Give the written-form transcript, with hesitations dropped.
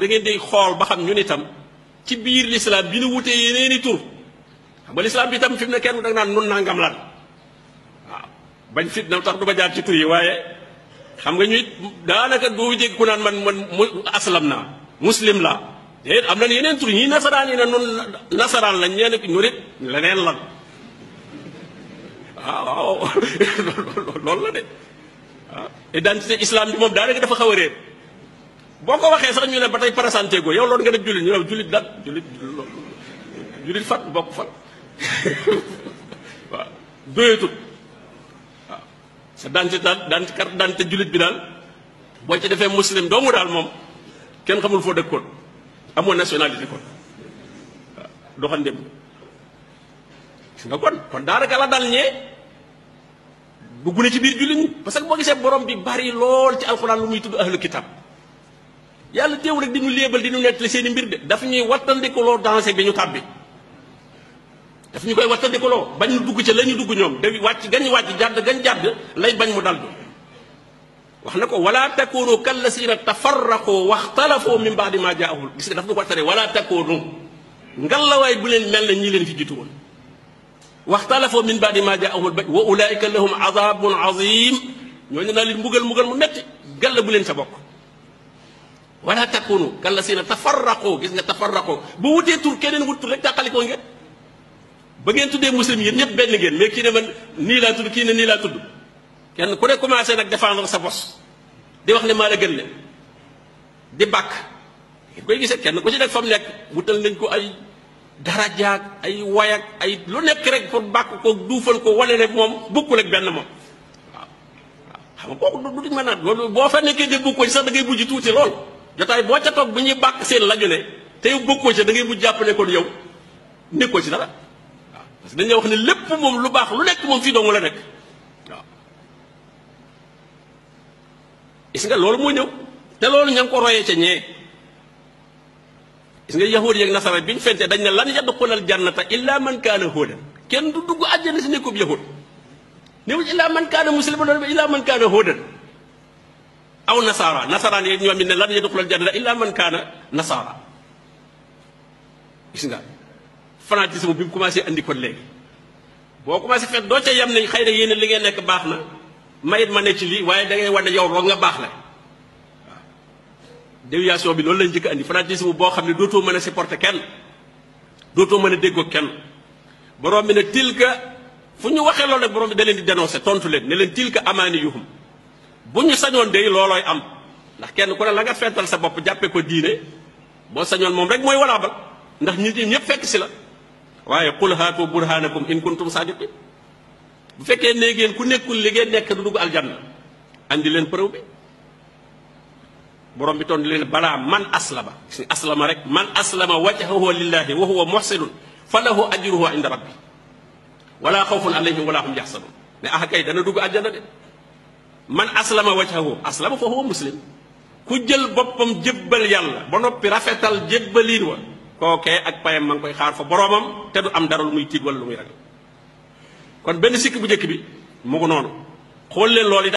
da ngeen di xool ba xam ñun itam ci biir l'islam bi nu wutee yeneeni tur xam nga l'islam bi itam fi mu ne kenn da nga naan nun nangam lan waaw bañ fit na tax du ma jaar ci tur yi waaye xam nga ñuy daanaka doo dégg ku naan man aslam naa muslim la déet am na yeneen tur ñii nasaraan yi ne nun nasaraan lañ ñeen ñu nit leneen lan waaw loolu la de waaw identité islam bi moom daanaka dafa xaw a réer boo ko waxee sax ñu ne ba tey parasanté go yow loolu nga def jullit ñu ne jullit lan jullit fan bokk fan waaw doyatut waaw sa carte d'identité jullit bi daal boo ci defee muslim doomu daal moom kenn xamul foo dëkkoon amoo nationalité kon waaw doxandem gis nga kon daanaka la dal ñee dugg na ci biir jullit ñi parce que boo gisee borom bi bari lool ci alxuraan lu muy tudd ahlu kitab yàlla teew rek di ñu léebal di ñu nettali seen i mbir de daf ñuy wattandikuloo dansé bi ñu tàbbi daf ñu koy wattandikuloo bañ ñu dugg ca la ñu dugg ñoom da wàcc gañ wàcc jàdd gañ jàdd lay bañ mu dal bi wax na ko wala takunu kallasina tafarraqu waxtalafoo min baadi ma jaahul gis nga daf ñu ko tere wala takunu ngalawaay bu leen mel na ñi leen fi jiitu woon waxtalafoo min baadi ma jaahul wa ulaika lahum azabun azim ñooñu naa leen mbugal mu metti gàll bu leen sa bokk wala takunu kallasina tafarraqu gis nga tafarraqu bu wutee tur keneen wut tur rek tàqalikoo ngeen ba ngeen tuddee muslim yéen ñëpp benn ngeen mais kii ne man nii laa tudd kii ne nii laa tudd kenn ku ne commencé nag défendre sa bos di wax ne maa la gën le di bàkk ngeen koy gisee kenn ku ci nekk fa mu nekk wutal nañ ko ay darajaak ay wayak ay lu nekk rek pour bàkk ko duufal ko wane ne moom bokkul ak benn moom waaw xam nga kooku du duñ mën a loolu boo fa nekkee de bokkoo ci sax da ngay mujj tuuti lool jotaay boo ca toog bu ñuy bàkk seen laju ne te yow bokkoo ci da ngay mujj jàpp ne kon yow nekkoo ci dara waaw parce que dañuy wax ne lépp moom lu baax lu nekk moom fii doomu la nekk waaw gis nga loolu moo ñëw te loolu ña ngi ko royee ca ñee gis nga yahuud yeeg nasara bi ñu fente dañ ne lan yadxulal jannata illa man kaana huudan kenn du dugg àjjana si nekkub yahud néewuñ illa man kaana musliman doon illa man kaana huudan aw nasaara nasaraan yi ñoom it ne lan yadxulal jannata illa man kaana nasaara gis nga fanatisme bi mu commencé andi kon léegi boo commencé fekk doo ca yem ne xëy na yéen li ngeen nekk baax na mayit ma ne ci lii waaye da ngay wane yow roog nga baax la waaw déviation bi loolu lañ njëkk andi fanatisme boo xam ne dootoo mën a supporter kenn dootoo mën a déggoo kenn borom bi ne tilka fu ñu waxee loolu rek borom bi da leen di dénoncer tontu leen ne leen tilka amaaniyuhum bu ñu sañoon de loolooy am ndax kenn ku ne la nga fental sa bopp jàppee ko diine boo sañoon moom rek mooy walaabal ndax nit ñi ñëpp fekk si la waaye qul haatu burhanakum in kuntum sadiqin bu fekkee ne ngeen ku nekkul li ngeen nekk du dugg aljanna andi leen preuve bi borom bi toon leen balaa man aslama si aslama rek man aslama wajhahu lillahi wa huwa muhsinun fa lahu ajruhu inda rabbi wala xawfun alayhim wala hum yaxsanun ne ah kay dana dugg aljanna de man aslama wajhahu aslama fa huwa muslim ku jël boppam jébbal yàlla ba noppi rafetal jébbaliin wa kookee ak payam ma ngi koy xaar fa boromam te du am dara lu muy tiit wala lu muy ragal kon benn sikk bu njëkk bi mu ngi noonu xool leen loolu